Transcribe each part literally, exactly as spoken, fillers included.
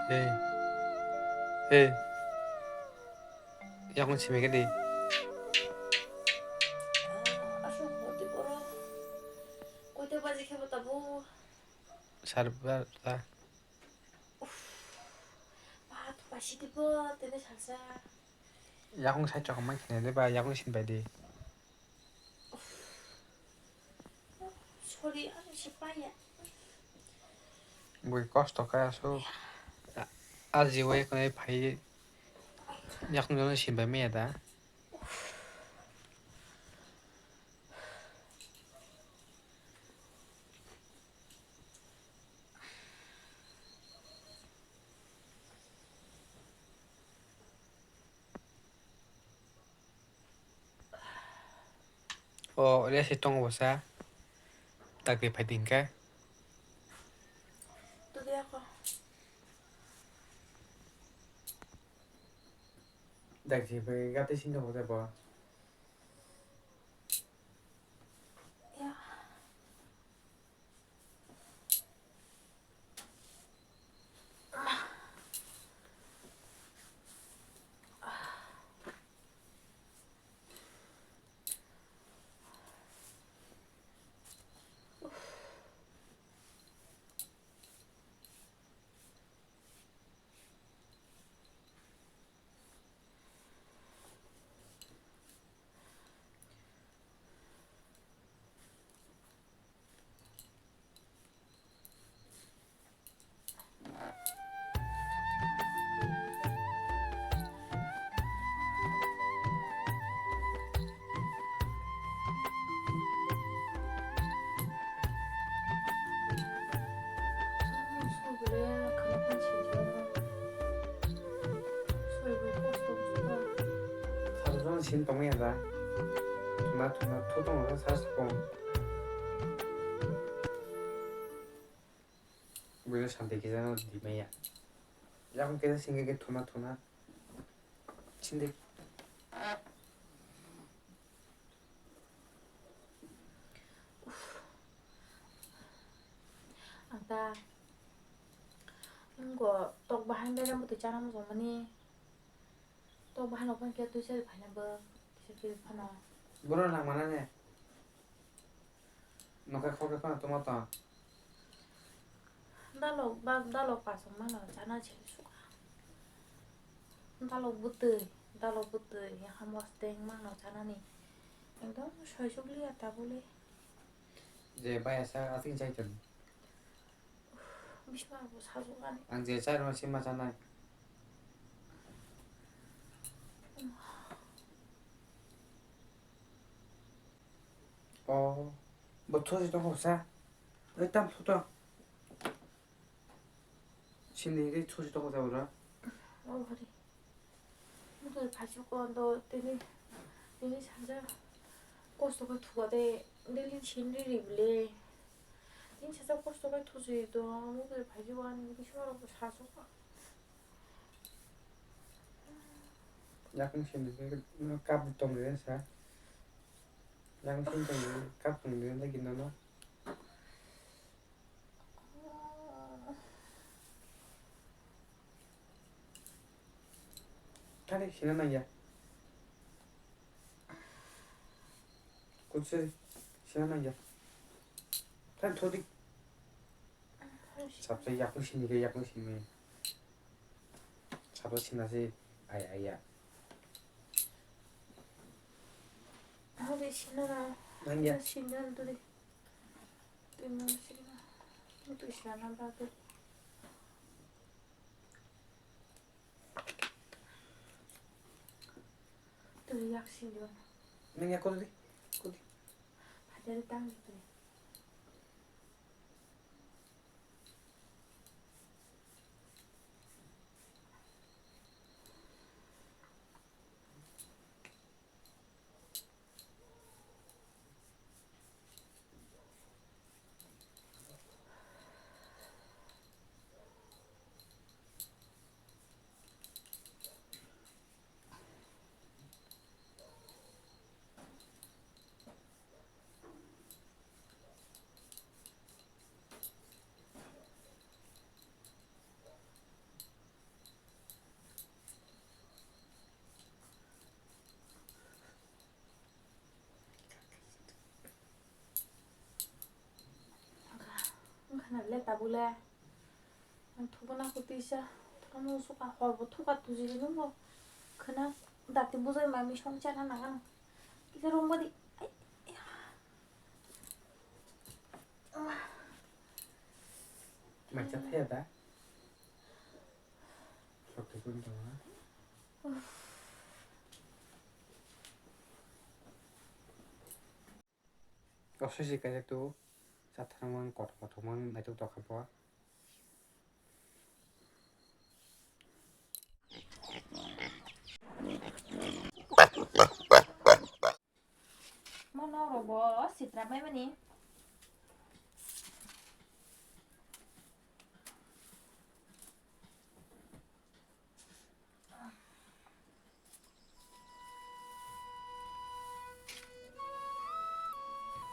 Hey. Hey. Yakung simi khe di. Aswk hoti borok. Koita baji khe bo tabuk? Sar bar ta. Uff. Ba, to ba sidi bo, tini salsa. Yakung sai chokma khene de ba, yakung sin bai di. Sorry, ano se paya. Bui kosto kaya so. A, a jiwo ekone phai. Yakung jono sin bai maya da. O, oya se tongo bwsa. Dakti phai di hwnkhe. Tubui ako. Dakti phai gati sing tongo tei bo. Ya. Sabo jona sini tongmani ya da. Thuna thuna thu tong sa sa pon. Buino santi kisa no di maya. Yakung kisa singa ke thuna thuna. Sindi. Ang ta. Ang go tok bahai bera muti chana mo mani. Tok bahai no phan kya tui sari phai na bo. Tui sari phano. Boro nang mana ne. Nokha khorokhe phano tongma tong. Dalok ba dalok pasok mano chana chini suka. Dalok bwtwi, dalok bwtwi, hamo steng mano chanani. Ekdom soisok liya tabule. Je bai asa asing chai tong. Bisma bo sajok ani. Ang je chai rw sima chanai. O, bo thusi tongo sa. Oi, tam photo. Sini ri thusi tongo sa ura. O, hari. Mutu phaisu ko do tini, tini saja kosto ko thuwa de, daily sini ri bile. Tini saja kosto ko thusi do, mutu phaisu ani bisma ro sajok. Yakung sini ke cup tong de sa. Yakung sini tong de cup tong de lagi nono. Thani sini nang ya. Kutse sini nang ya. Thani thodi. Sabsa yakung sini ke yakung sini. Sabsa sini nasi ay ay ya. Hadi sini na. Nang ya. Sini na duri. Tui ma sini na. Tui sini na ba duri. Tui yak sini duri. Nang ya kodi kodi. Hadi tang duri. Khna le tabuk le. Ang thugo na kutisa. Thamo suka hor bo thuka tujili nung bo. Khna dati bujai mami song chana nang ano. Kisa rong badi. Ai. Mai cha thaya da. Sok ke kun tong na. Kosoi se kaijak tu, chatharmang kotor kotormang naitok tokha bo. Mo nok rok bo sitra bai mani.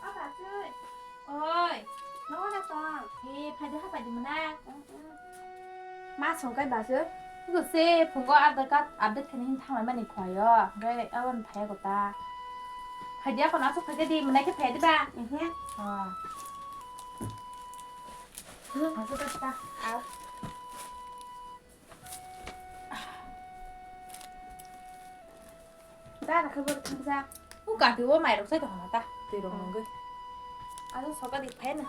O Bachwi. Oi, nogo da tong? E, phaidi ha phaidi mwnai. Ma song kai Bachwi? Go se phungo Aadhaar card update khaini hin thanglai mani khwlaio. Hwnkhe aboni phaiya go ta. Phaidi ya kono aswk phaikhe di mwnai khe phaiya di ba? Mhm. Oh. Aswk ta ta. Au. Da, da, khe bo thangsa. O kati o mairok sai tongna ta, twi rok nungwi. Ado soka di phai na.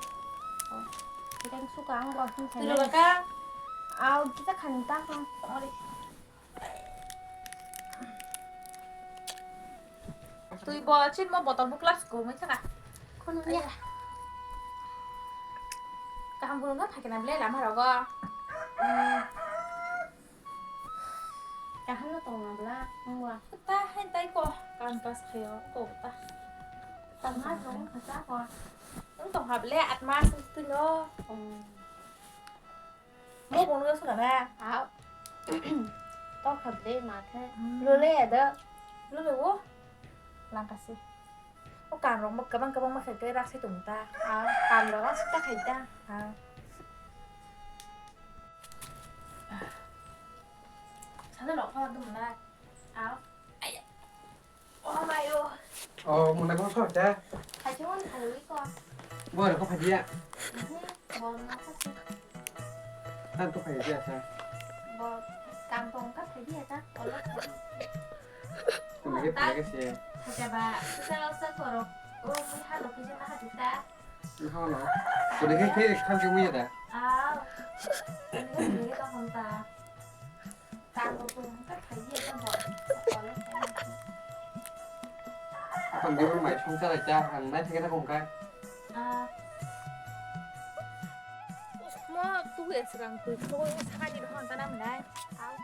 Kita suka ang bo thang Twi rok ka. Au, kita khan ta khan. Ori. Twi bo chin mo botol bo glass ko mai thaka. Khunu ya. Kaham bulu na phakena ble lama rogo. Hmm. Kaham no tong na bla, nungwa. Ta hai tai ko, kam pas khayo ko ta. Tama tong kha ta ko. Nung tong ha ble at mas tu no. Hmm. Mo bong lo sura na. Au. To kha ble ma khe. Hmm. Lo le ya da. Lo le wo. Langkasi. O kanrok mo kwbang kwbang ma khe rak se tong ta. Ah, kanrok aswk ta khai ta. Ah. Sana rok pha dum na. Ah. Aya. Oh my oh. Oh, mo na ko so ta. Hai chon hai wi ko. Bo ro ko pha dia. Mhm. Bo na ka si. Tan to khai dia sa. Bo kam tong ka khai dia ta. Ko lo. Ko na ke pa ke se. Kha ba, sa sa ko ro. O mi ha lo ki na ha ta. Ni ha lo. Ko de ke ke kham ke mu ya da. Ah. Ni ka hon ta. Tang ko ko ka khai ye ka bo. Ko lo. Ko de mai song sa la cha han na theke na ko ka. Ah. Mo tu es rang tu ko sa ka ni hon ta na mnai. Au.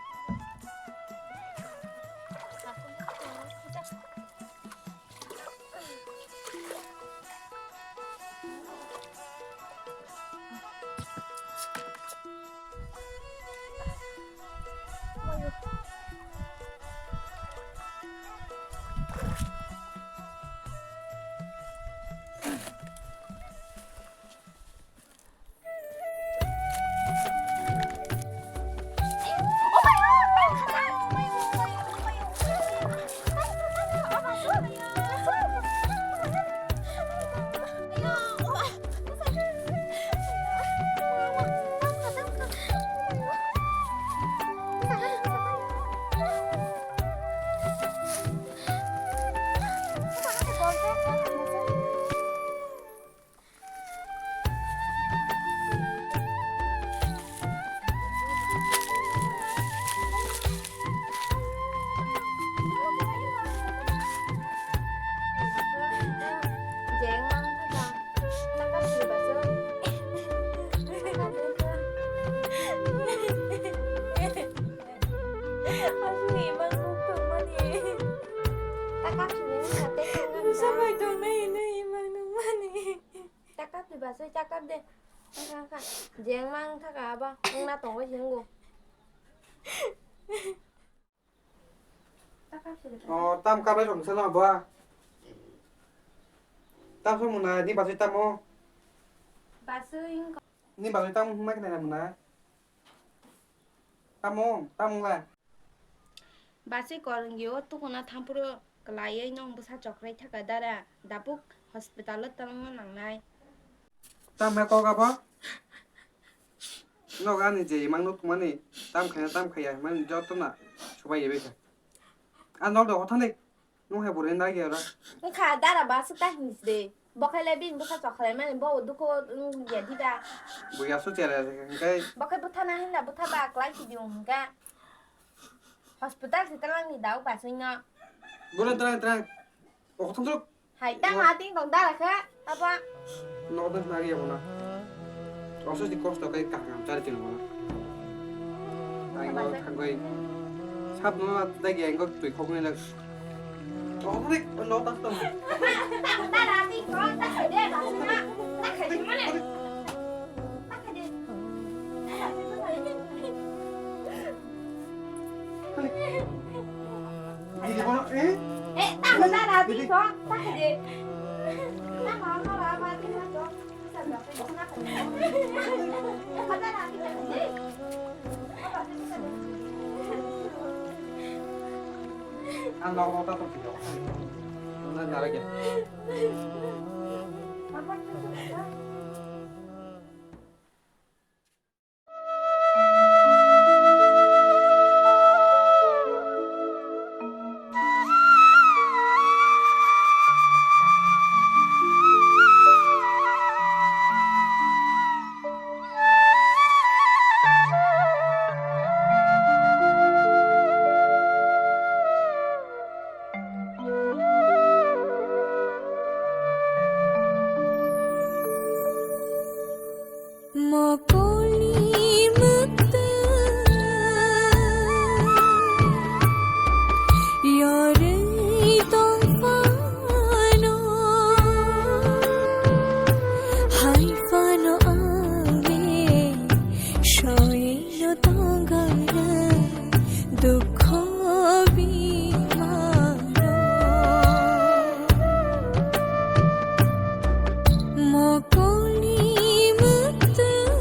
Asli emang nuktung mani. Takap sini, kate kangen. Sampai dong nai nai emang nung mani. Cakap di Basui, cakap de. Angka, angka. Jeng mang thaka aba, wng na tongo jeng go. Cakap sini. Oh, tam kabai rong sala ba. Tam so muna, ni Basui tamo. Basui wng ko. Ni Basui tamo hwnma khe nai muna. Tamo, tamo la. Basui korongyo tukuna thampuro kwlaiwi nwng bwsa chokrai thaka dara, dapuk hospital o twlangna nangnai. Tamo kok abo? Nogo ani je imang nuk mani tam khaya tam khaya mani joto na subai ebe kha. A nok do hothani nung hai bore nagi ora. Wngkha dara ba swk ta hinsi de. Bo khai le bini bwsa chokhalai mani bo dukho wng ya di da. Bo ya su chere hingkai. Bo khai bwtha na hinda bwtha ba klai si di wng hingka. Hospital si talang ni dau ba sui no. Bono terang terang. O thong thok. Hai, tang ha ting tong dara kha, apa? Nogo tang nari ya bona. Oso si kosto kai kaham chari tin bona. Ai go thangoi. Sab no dagi ai go tui khok ni lag. Nogo ni nogo tang tong. Dara ting ko ta khai de ba sima. Ta khai de mane. Ta khai de. Didi bono, eh? Eh, ta ko dara ting ko. Ta khai de. Ta ko no ra ba ting ko. Ang nogo ta tong phi. Na nara kya? Mokoli mwtwng yorwi tong phano, hai phano ang soino tongana dukho bimano. Mokoli mwtwng